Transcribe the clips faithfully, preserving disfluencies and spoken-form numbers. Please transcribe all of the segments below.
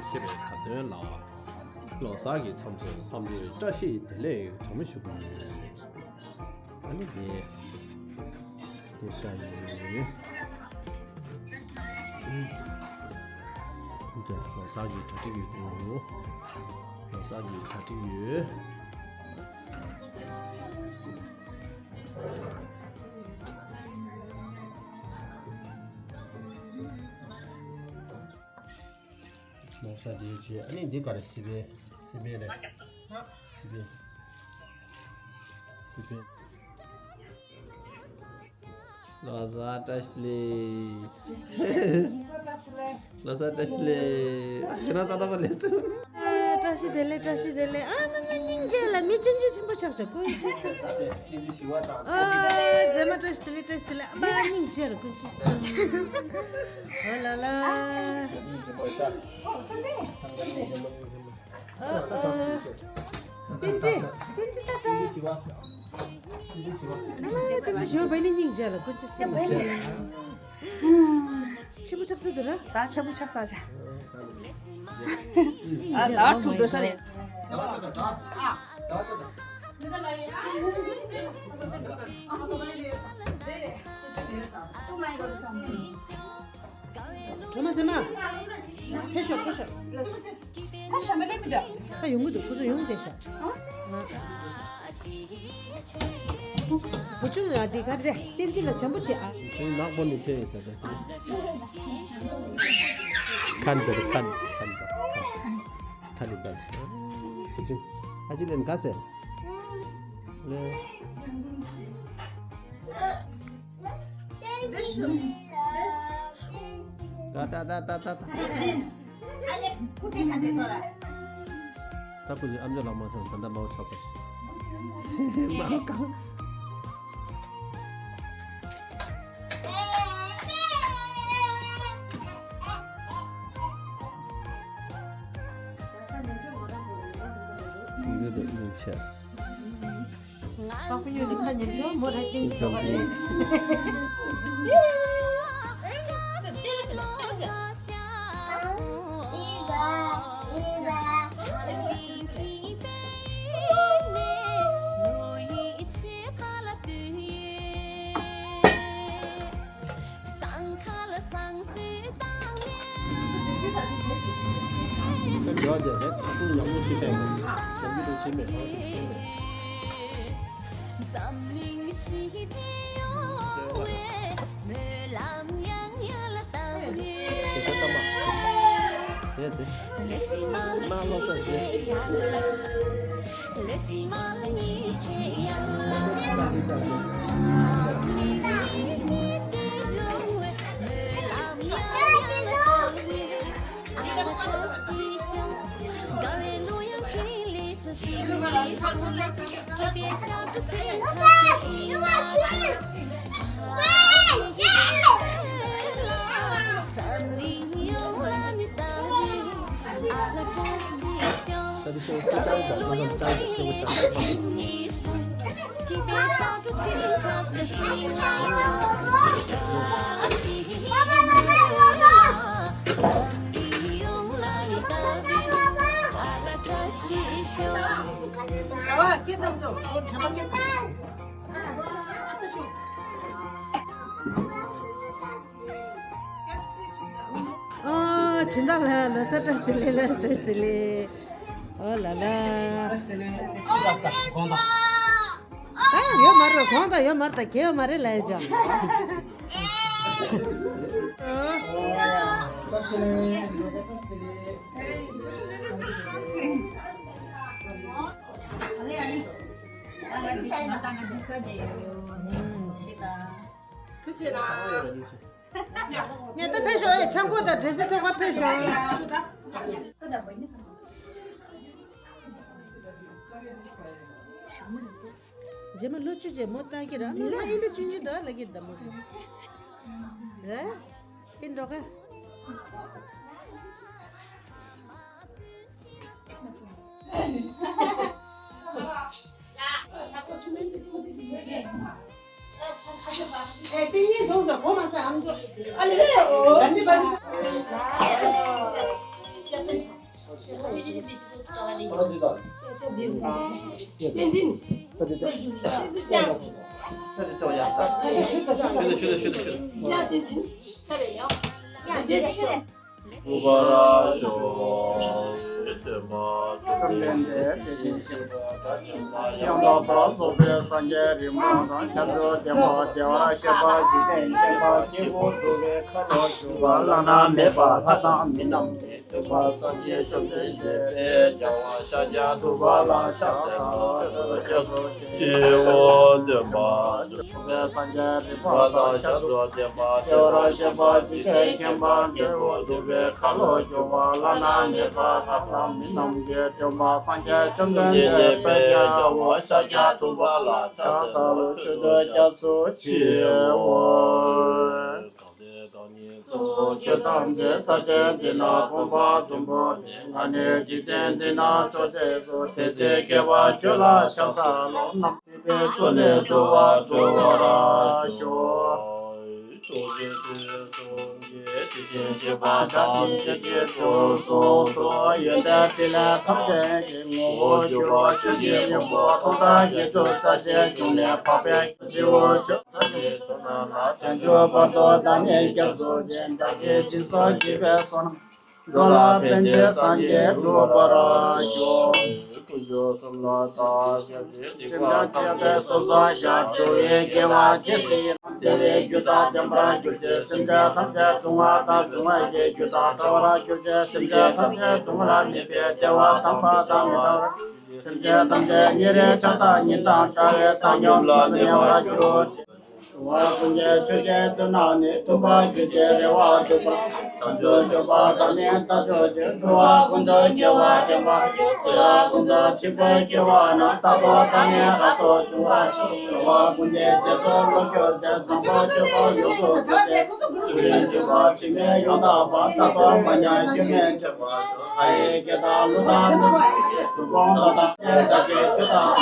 ཞེས་པའི་ཁ་ཏོན་ལ། ལོ་གསར་གྱི་མཚམས་སུ་འཚམས་འདྲིའི་བཀྲ་ཤིས་བདེ་ལེགས་དྲི་མ་ཞུ་གི་ཡོད། ཨ་ནི་དེ། དེ་ཤ་ཡིན། ལོ་གསར་གྱི་གྲ་སྒྲིག་ཡོད་དོ། ལོ་གསར་གྱི་གྲ་སྒྲིག་ཡོད། ལོ་གསར་འདི་བྱས། ཨ་ནི་འདི་ག་རེ། སི་པན། སི་པན་རེད། སི་པན། སི་པན། ལོ་གསར་བཀྲ་ཤིས་བདེ་ལེགས། ལོ་གསར་བཀྲ་ཤིས་བདེ་ལེགས། ཁྱེད་རང་རྩ་དག་པ་ལས་ཚུལ། བཀྲ་ཤིས་བདེ་ལེགས། བཀྲ་ཤིས་བདེ་ལེགས། ཨ་ནི་མ་སྙིང་རྗེ་ལ། མི་སྐྱོན་བརྗོད་ཆེན་པོ་ཆགས་བྱ། ཀུན་གྱིས་གསན། ཨ་མཛེས་མ་བཀྲ་ཤིས་བདེ་ལེགས། བཀྲ་ཤིས་བདེ་ལེགས། ཨ་མ་སྙིང་རྗེ་ལ། ཀུན་གྱིས་གསན། ཨོ་ལ་ལ། ཨོ་ཨོ། བསྟན་འཛིན། བསྟན་འཛིན་ཏག་ཏག། བསྟན་འཛིན་ཞུ་བ་ནི་སྙིང་རྗེ་ལ། ཀུན་གྱིས་གསན། ཆེན་པོ་ཆགས་ས་དུ་ར། ད་ཆེན་པོ་ཆགས་ས་ཆ། ཨ་ལ་ཐུག་འགྲོ་ས་རེད། སྒྲོལ་མ་མཛེས་མ། ཕེབས་ཤོག་ཕེབས་ཤོག་ད་ཞྭ་མོ་སླེབས་མི་འདུག་ད་ཡོང་གི་འདུག་ཁོ་ཚོ་ཡོང་བསྡད་ཤག་བུ་ཆུང་ཡང་འདི་ག་རེ་རེད། བསྟན་འཛིན་ལ་བྱམས་པོ་བྱེད་ཨ། དེ་ནག་པོ་ནི་ཕེབས་ཡིན་ས་རེད། ཁ་འདིར། ཁ་འདིར། ཁ་འདིར། ཁ་འདིར། བུ་ཆུང་། ཨ་ཅི་ལན་ག་ཟེ། ལེ། ད་ད་ད་ད་ད། ད་ཁོ་གཉིས་ཨ་མཆོག་ལགས་མ་བྱུང་། ད་ལྟ་མའོ་ཆགས་པ་ཞིག་མའོ་གང་། འདི་འདི་འདི་ཆེ། པ་ཀུ་ཉོ་ནི་ཁ་ཉན་ཆོག་མོ་རེ་ཏིང་ཆོག་ག་རེ། ཨོ། སྦྱིན་བདག་ལགས་ལོ་གསར་བཀྲ་ཤིས་བདེ་ལེགས། བཀྲ་ཤིས་བདེ་ལེགས། ཨོ་ལ་ལ། ད་ཡོད་མ་རེད། གོང་དང་ཡོད་མ་རེད། ད་གལ་ཡོད་མ་རེད་ལབ་ཡ་ཅག་ངས་ད་ཕེབས་ཤོག་ཨེ། ཆང་ཁོག་དང་འབྲས་སིལ་ཚོགས་པ་ཕེབས་ཤོག་རྗེས་མ་ལོ་བཅུ་རྗེས་མོ་ལྟ་གི་ར། ཨ་མ་ཨིན་དྲ་ཆུང་ཆུང་དང་ལ་གི་ད་མོ་རེད། ཨིན་འགྲོ་ག་ཨེ་ཏིང་ངེ་གདོང་ཟ་གོ་མ་ཟ་ཨམ་ཚོ། ཨ་ལེ་ལེ་ཨོ། ག་ནི་བ་ནི། ཡང་དག་པར་རྫོགས་པའི་སངས་རྒྱས་རིག་མ་དང་། བྱང་ཆུབ་བདེན་པ་བདེ་བར་གཤེགས་པ་འཇིག་རྟེན་མཁྱེན་པ་སྐྱེས་བུ་འགྲོ་བའི་ཁ་ལོ་སྒྱུར་བ་བླ་ན་མེད་པ་ལྷ་དང་མི་རྣམས་ཀྱི། སྟོན་པ་སངས་རྒྱས་བཅོམ་ལྡན་འདས་དཔལ་རྒྱལ་བ་ཤཱཀྱ་ཐུབ་པ་ལ་ཕྱག་འཚལ་ལོ། སྐྱབས་སུ་མཆིའོ། སྟོན་པ་བཅོམ་ལྡན་སངས་རྒྱས་རིག་པ་དང་བྱང་ཆུབ་བདེན་པ་བདེ་བར་གཤེགས་པ་འཇིག་རྟེན་མཁྱེན་པ་སྐྱེས་བུ་འགྲོ་བའི་ཁ་ལོ་སྒྱུར་བ་བླ་ན་མེད་པ་ལྷ་དང་མི་རྣམས་ཀྱི། སྟོན་པ་སངས་རྒྱས་བཅོམ་ལྡན་འདས་དཔལ་རྒྱལ་བ་ཤཱཀྱ་ཐུབ་པ་ལ་ཕྱག་འཚལ་ལོ། མཆོད་དོ། སྐྱབས་སུ་མཆིའོ། གང་ཚེ་རྐང་གཉིས་གཙུག་ཏོར་ཁྱོད་བལྟམས་ཚེ། ས་གཞི་འདི་ན་གོམ་པ་བདུན་པོ་བརྒྱབ། ང་ནི་འཇིག་རྟེན་འདི་ན་མཆོག་ཅེས་སུ། དེ་ཚེ་སྐྱེ་བ་ཁྱོད་ལ་ཕྱག་འཚལ་ལོ། ནམ་མཁའི་མཆོག་ནས་འགྲོ་བ་སྒྲོལ་བར་ཤོག། ཕྱོགས་བཅུའི་དུས་གསུམ་གྱི། འཇིག་རྟེན་གཅིག་པ་ཐམས་ཅད་ཀྱི། དུས་གསུམ་དུ་ཡོན་ཏན་ཕྲིན་ལས་ཐམས་ཅད་ཀྱི། ངོ་བོ་གྱུར་པ་ཆོས་ཀྱི་སྙིང་པོ། སྟོང་ཕྲག་བརྒྱད་ཅུ་རྩ་བཞིའི་འབྱུང་གནས་འཕགས་པའི་སྤྱི་བོ་ཆོས་ཀྱི་བྱང་ཆུབ་བར་དུ་བདག་ནི་སྐྱབས་སུ་མཆི། བདག་གིས་སྦྱིན་སོགས་བགྱིས་པའི་བསོད་ནམས། འགྲོ་ལ་ཕན་ཕྱིར་སངས་རྒྱས་འགྲུབ་པར་ཤོག། དཀོན་མཆོག་གསུམ་ལ་བདག་སྐྱབས་མཆི། སེམས་ཅན་ཐམས་ཅད་སོ་སོར་བཤགས། འགྲོ་བའི་དགེ་བ་ཇི་སྲིད་ཡོད། བདེ་བའི་རྒྱུ་དང་ལྡན་པར་གྱུར་ཅིག། སེམས་ཅན་ཐམས་ཅད་སྡུག་བསྔལ་དང་སྡུག་བསྔལ་གྱི་རྒྱུ་དང་བྲལ་བར་གྱུར་ཅིག། སེམས་ཅན་ཐམས་ཅད་སྡུག་བསྔལ་མེད་པའི་བདེ་བ་དམ་པ་དང་མི་འབྲལ་བར། སེམས་ཅན་ཐམས་ཅད་ཉིན་རེའི་ཆགས་སྡང་ཉེར་ལྡན་དགྲ་བོའི་བཏང་སྙོམས་ལས་ཉེ་བར་གྱུར་ཅིག། འགྲོ་བ་ཀུན་གྱི་ཆོས་ཀྱི་དོན་རྣམས་ནི། མཐུན་པར་གྱུར་ཅིག་རེ་བ་འགྲུབ་པ། བྱང་ཆུབ་སྤྱོད་པ་དག་ནི་ལྟ་མཆོག་གྱུར། འགྲོ་བ་ཀུན་ཏུ་དགེ་བ་འདྲེན་པར་ཤོག། འགྲོ་བ་ཀུན་ཏུ་འཆི་བའི་སྐྱེ་བ་རྣམས། རྟག་ཏུ་དག་ནི་རབ་ཏུ་འབྱུང་བར་ཤོག། འགྲོ་བ་ཀུན་གྱི་རྗེས་སུ་བློ་འགྱུར་ཏེ། བཟང་པོ་སྤྱོད་པ་ཡོངས་སུ་རྫོགས་ཏེ། གཟུགས་ནི་འགྱུར་བ་དྲི་མེད་ཡོངས་དག་པ། རྟག་ཏུ་མ་ཉམས་སྐྱོན་མེད་འབྱུང་བར་ཤོག། ལྷ་ཡི་སྐད་དང་ཀླུ་དང་མི་ཡི་སྐད། གྲུལ་བུམ་དག་དང་བཅས་བདག་གི་ཆོས་དང་།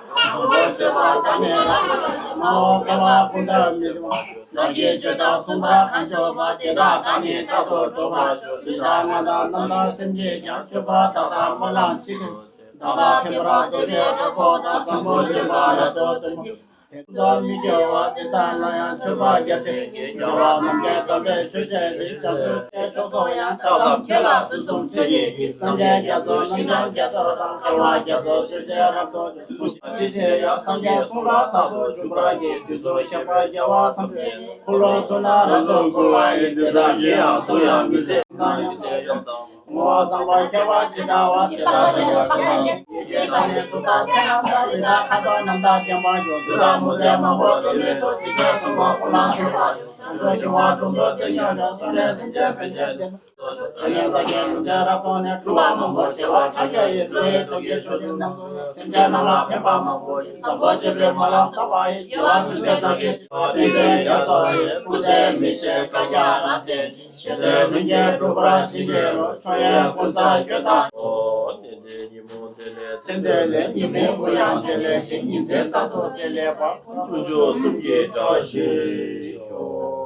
བཟང་པོ་སྤྱོད་པ་དག་ནི་རབ་ཏུ། མ་འོངས་འཁོར་བ་ཀུན་ཏུ་མི་འབྱུང་བ། བདག་གི་ཆོས་དང་མཚུངས་པར་གང་བྱུང་བ། དེ་དག་དག་ནི་རྟག་ཏུ་འགྲུབ་པར་ཤོག། ཡིད་དང་ངག་དང་རྣམ་དག་སེམས་ཀྱིས་ཀྱང་། མཆོད་པ་དག་དང་སྨོན་ལམ་ཅི་བཏབ། བདག་ལ་ཕན་པར་འདོད་པའི་དགའ་སྤྲོ་དང་། བཟང་པོ་སྤྱོད་པ་རབ་ཏུ་སྟོན་པ། དེ་དག་མི་སྐྱོ་བ། དེ་དག་ལ་ཡང་མཆོད་པ་རྒྱ་ཆེར། རྒྱལ་བ་ནམ་མཁའི་དམ་པའི་ཆོས་ཅན་རིགས། བྱང་ཆུབ་ཀྱི་ཕྱོགས་སུ་ཡང་། ལྟ་ཙམ་ཁྱོད་ལ་དུས་གསུམ་ཚེ་གཉིས་ཀྱི། སངས་རྒྱས་རྒྱ་མཚོ་ཀླུ་འཇམ་རྒྱ་མཚོ་དང་། རྒྱལ་བ་རྒྱ་མཚོ་ཆོས་ཀྱི་རབ་ཏུ་འབྱུང་། སུ་ཞིག་ཅི་བྱེད་ཡང་། སངས་རྒྱས་གསུང་རབ་རྟག་ཏུ་འབྱུང་བར་བགྱི། དུས་གསུམ་གཤེགས་པ་རྒྱལ་བ་ཐམས་ཅད། འཁོར་ལོ་ཚུགས་ན་རབ་ཏུ་འཁོར་བ་ཡི། དེ་དག་གི་ཡང་གཟུགས་ཡང་མི་གསལ། ཡང་དང་ཡང་དུ་ཡང་དང་། བསྔོ་བ་བསམ་པ་ཁྱབ་པ་ཇི་ལྟ་བ། དེ་ལྟར་བྱུང་བ་ཀུན་ལ་ཡེ་ཤེས་དང་ནི་གཟུགས་དང་མཚན་རྣམས་དང་། ཡི་དྭགས་ཁ་དོག་རྣམས་དང་ལྡན་པ་ཡོད། བདུད་དང་མུ་སྟེགས་མང་པོ་དོན་མེད་དུ། འཇིགས་པའི་གསུང་པ་ཀུན་ལ་སོགས་པ་ཡོད། བྱང་ཆུབ་ཤིང་དབང་དྲུང་དུ་དེ་ཉིད་འགྲོ། སོགས་ནས་སེམས་ཅན་ཕན་བདེར་འདོད་པ། དེ་ནས་བདག་གིས་ལུང་བསྟན་རབ་ཐོབ་ནས། སྒྲུབ་པ་མང་པོ་བྱས་པ་ཕྱག་རྒྱ་ཡིས། བློ་ཡི་སྟོབས་ཀྱིས་ཕྱོགས་བཅུ་རྣམས་སུ་ཡང་། སེམས་ཅན་རྣམས་ལ་ཕན་པ་མང་པོ་ཡི། བཟང་པོ་སྤྱོད་པའི་སྨོན་ལམ་བཏབ་པ་ཡིས། དགེ་བ་ཅུང་ཟད་བདག་གིས་བྱས་པ། པཎ་ཆེན་རྒྱ་མཚོ་ཡི། སྐུ་ཚེ་མི་ཤིགས་བསྐལ་བརྒྱར་རབ་བརྟན་ཅིང་། ཞི་བདེ་ལྷུན་གྱིས་འགྲུབ་པར་བྱིན་གྱིས་རློབས། མཆོག་ཡོད་ཀུན་བཟང་ཁྱོད་དང་ཡོད། ནད་འདི་ཉོན་མོངས་དེ་ལས་ཚེ་འདི་ལས། ཉེས་དམིགས་ཀུན་ཡང་དེ་ལས་ཞི། ཉིན་མཚན་རྟག་ཏུ་བདེ་ལེགས་པ། དཀོན་མཆོག་གསུམ་གྱི་བཀྲ་ཤིས་ཤོག།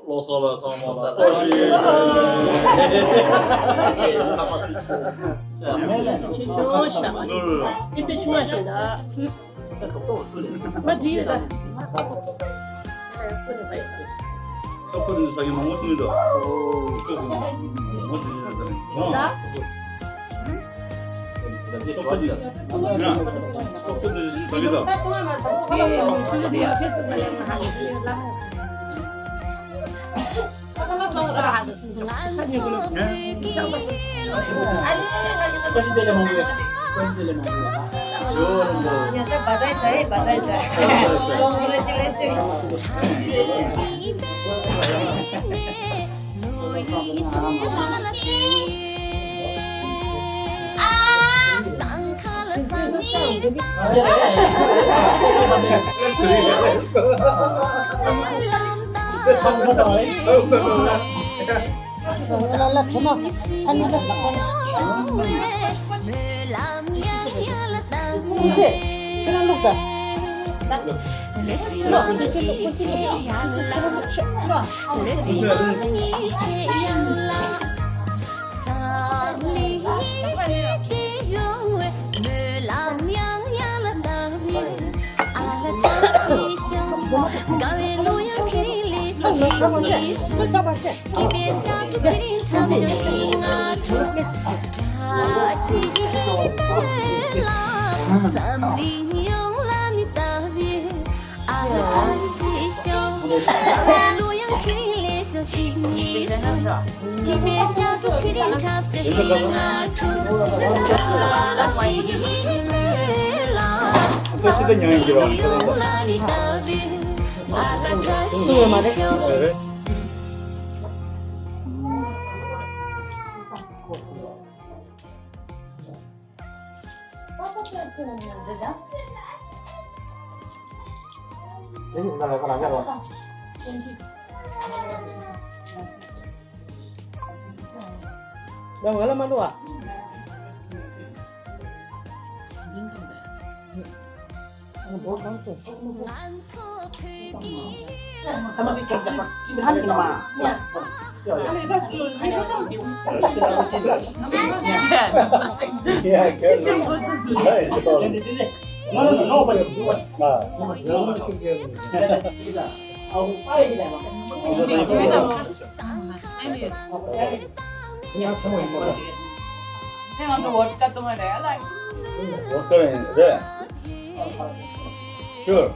ལོ་གསར་པ་ཚང་མ་ལ་བཀྲ་ཤིས་བདེ་ལེགས། ཚང་མ་ཕུལ་ཆོག། ཆེ་ཆུང་བཞག་ནུར་ཨི་པེ་ཆུང་བ་ཞིག་ལ། མ་འགྲིག་ད། སོག་པོ་དེ་ཚོ་ས་ཡོམ་མང་པོ་བཏང་འདུག་སོག་པོ་དེ་ཚོ་ས་ཡོམ་མང་པོ་བཏང་འདུག་སོག་པོ་དེ་ཚོ་ས་ཡོམ་དང་། ང་ལ་མ་ལོ་ཨ། ང་ཚོ་ཝོཌ་ཀ་བཏུང་བ་རེད་ལ། ཝོཌ་ཀ་རེད། Sure.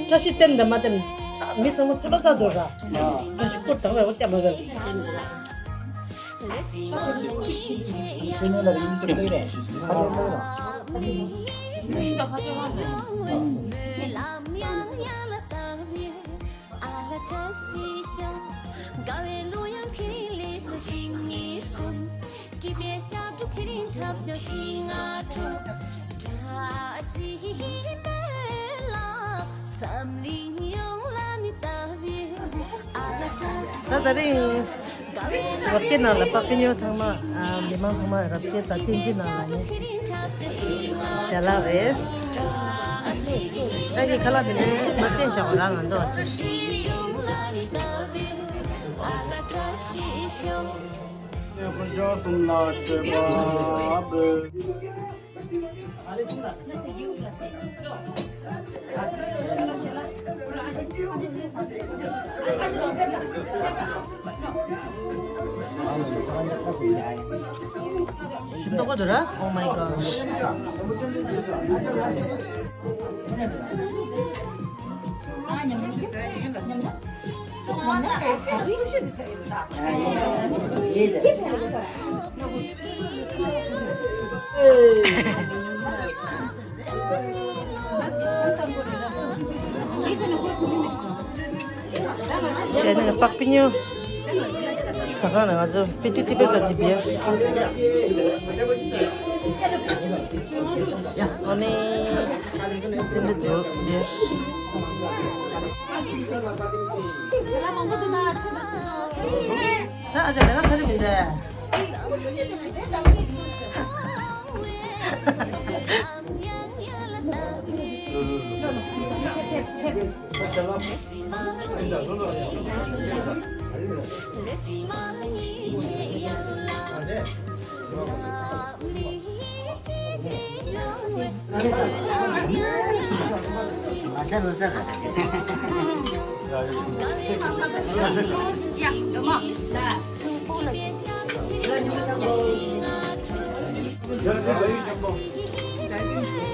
བཀྲ་ཤིས་བསྟན་དང་མ་བསྟན། མི་ཚང་མ་ཚོད་པ་ཚ་འདུག་ར། བཀྲ་ཤིས་སྐུ་དྲག་པའི་འོ་སྐྱབས་མ་བརྒལ། ད་ད་རིང་རབ་རྒྱས་ནང་ལ་པགས་པའི་སྨྱོ་ཚང་མ། ཨ། མི་མང་ཚང་མ་རབ་རྒྱས་དང་བསྟན་འཛིན་ནང་ལ་ནི་ཞལ་ལག་རེད། ད་ཀྱི་ཁ་ལག་དེ་ནས་མ་བསྟན་བཞག་པ་རང་ང་ཚོ་ཚོ། དཀོན་མཆོག་གསུམ་ལ་མཆོད་པ་འབུལ། ཞིམ་མདོག་པོ་འདུག་ར། Oh my gosh. དེ་ནས་པགས་པི་ཉོ། ཟ་ཁང་ནས་ང་ཚོ་པི་ཏི་ཏི་པེ་ཀ་ཅི་བེར། ཨ་ནི་དེ་འདྲ་འདུག་བེར། ད་ཨ་ཅག་ལས་ཀ་ཚར་རེད་མི་འདུག་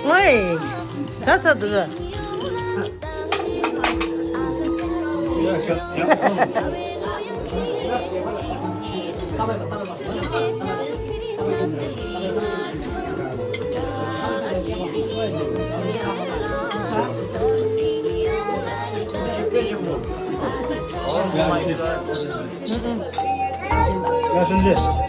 ཨོའི། ཟ་ཟ་འདུག་ཟ། ཡ་ཐུན་ཆེ།